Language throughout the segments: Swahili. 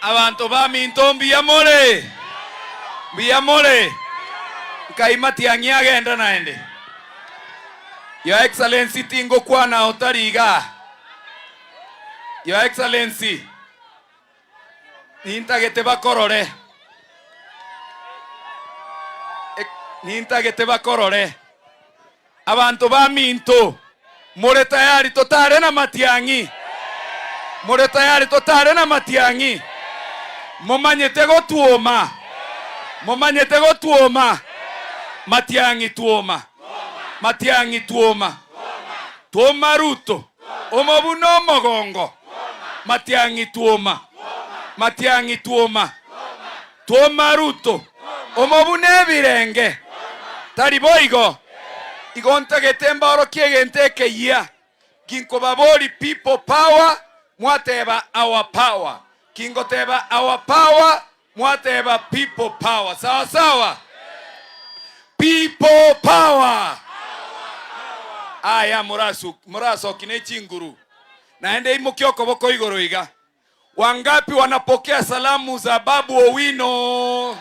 Abanto baminto mbuya more? Mbuya more? Nkai Matiang'i agenda naende. Your Excellency tingokwana otari igaa. Your Excellency nintagete bakorore. Nintagete bakorore. Abanto baminto, more tayari totare na matiang'i? More tayari totare na matiang'i? Momanyete gotwoma? Momanyete gotwoma? Matiang'i twoma, matiang'i twoma, twoma Ruto, omobune omogongo, matiang'i twoma, matiang'i twoma. Twoma Ruto, omobune ebirenge, tari boigo? Igo ntagete mbaorokie egento ekeyia, ginkobabori people power, mwateba our power, kingoteba our power, mwateba people power. Sawa sawa? People power! Aya morasoki ne chinguru, naende imokia okoboko igoro iga. Wangapi wanapokea salamu za Babu Owino?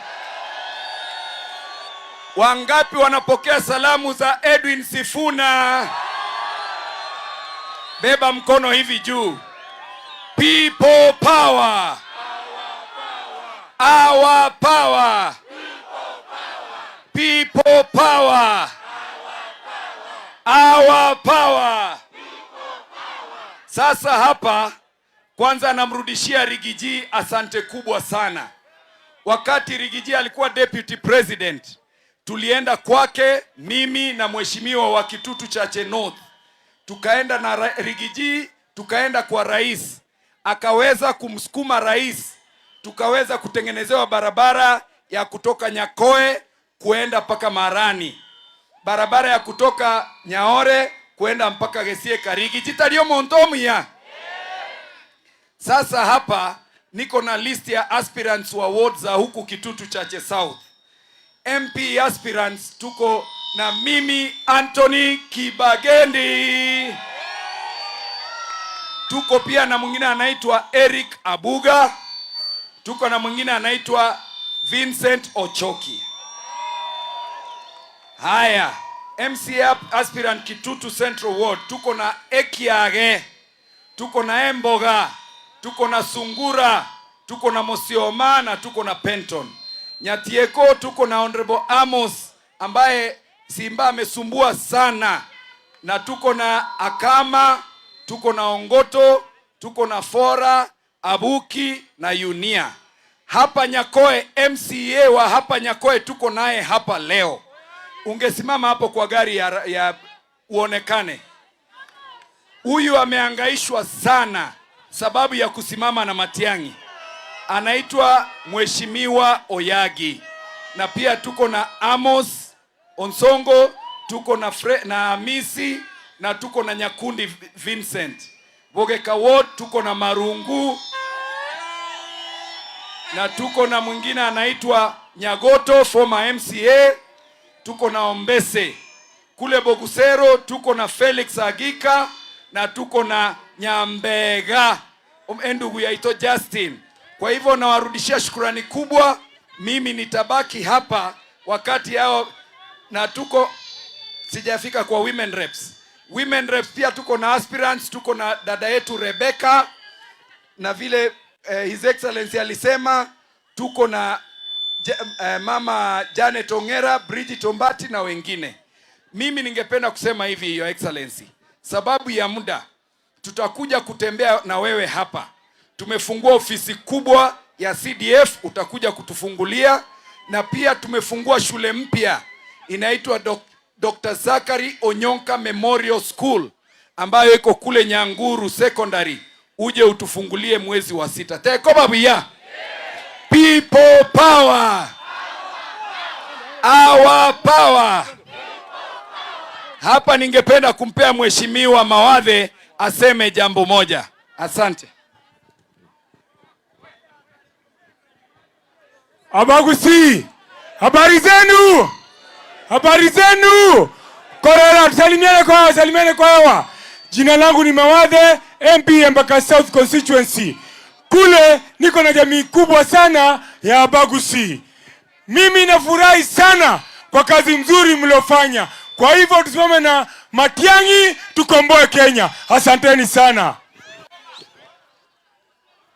Wangapi wanapokea salamu za Edwin Sifuna? Beba mkono hivi juu. People power. Our power. People power. Our power. Sasa hapa kwanza namrudishia Riggy G asante kubwa sana. Wakati Riggy G alikuwa deputy president, tulienda kwake mimi na mheshimiwa wa Kitutu Chache North, tukaenda na Riggy G, tukaenda kwa rais, akaweza kumsukuma rais, tukaweza kutengenezewa barabara ya kutoka Nyakoe kuenda mpaka Marani, barabara ya kutoka Nyaore kuenda mpaka Gesieka. Riggy G tario montomia. Sasa hapa niko na list ya aspirants wa ward za huku Kitutu Chache South. MP aspirants tuko na mimi Anthony Kibagendi. Tuko pia na mwingine anaitwa Eric Abuga. Tuko na mwingine anaitwa Vincent Ochoki. Haya, MCA aspirant Kitutu Central Ward tuko na Ekiage, tuko na Emboga, tuko na Sungura, tuko na Mosioma na tuko na Penton. Nyatieko tuko na Honorable Amos ambaye Simba amesumbua sana, na tuko na Akama, tuko na Ongoto, tuko na Fora, Abuki na Yunia. Hapa Nyakoe, MCA wa hapa Nyakoe tuko naye hapa leo. Ungesimama hapo kwa gari ya uonekane. Huyu amehangaishwa sana sababu ya kusimama na Matiang'i. Anaitwa Mheshimiwa Oyagi. Na pia tuko na Amos Onsongo, tuko na na Hamisi na tuko na Nyakundi Vincent. Bogeka Ward tuko na Marungu na tuko na mwingine anaitwa Nyagoto former MCA, tuko na Ombese. Kule Bogusero tuko na Felix Agika na tuko na Nyambega ndugu yaito Justin. Kwa hivyo nawarudishia shukrani kubwa. Mimi nitabaki hapa wakati hao, na tuko sijafika kwa women reps. Women reps pia tuko na aspirants, tuko na dada yetu Rebecca na vile His Excellency alisema tuko na mama Janet Ongera, Bridget Ombati na wengine. Mimi ningependa kusema hivi, Your Excellency, sababu ya muda tutakuja kutembea na wewe hapa. Tumefungua ofisi kubwa ya CDF, utakuja kutufungulia, na pia tumefungua shule mpya inaitwa Dr. Zachary Onyonka Memorial School ambayo iko kule Nyanguru Secondary, uje utufungulie mwezi wa 6. Teko babuya. People power. Our power. Hapa ningependa kumpea Mheshimiwa Mawathe aseme jambo moja. Asante. Abagusi, habari zenu? Habari zenu? Korera, tusalimiane kwa hewa, salimiane kwa hewa. Jina langu ni Mawathe, MP Embakasi South Constituency. Kule niko na jamii kubwa sana ya Abagusi. Mimi nafurahi sana kwa kazi nzuri mliofanya. Kwa hivyo tusimame na Matiang'i tukomboe Kenya. Asanteni sana.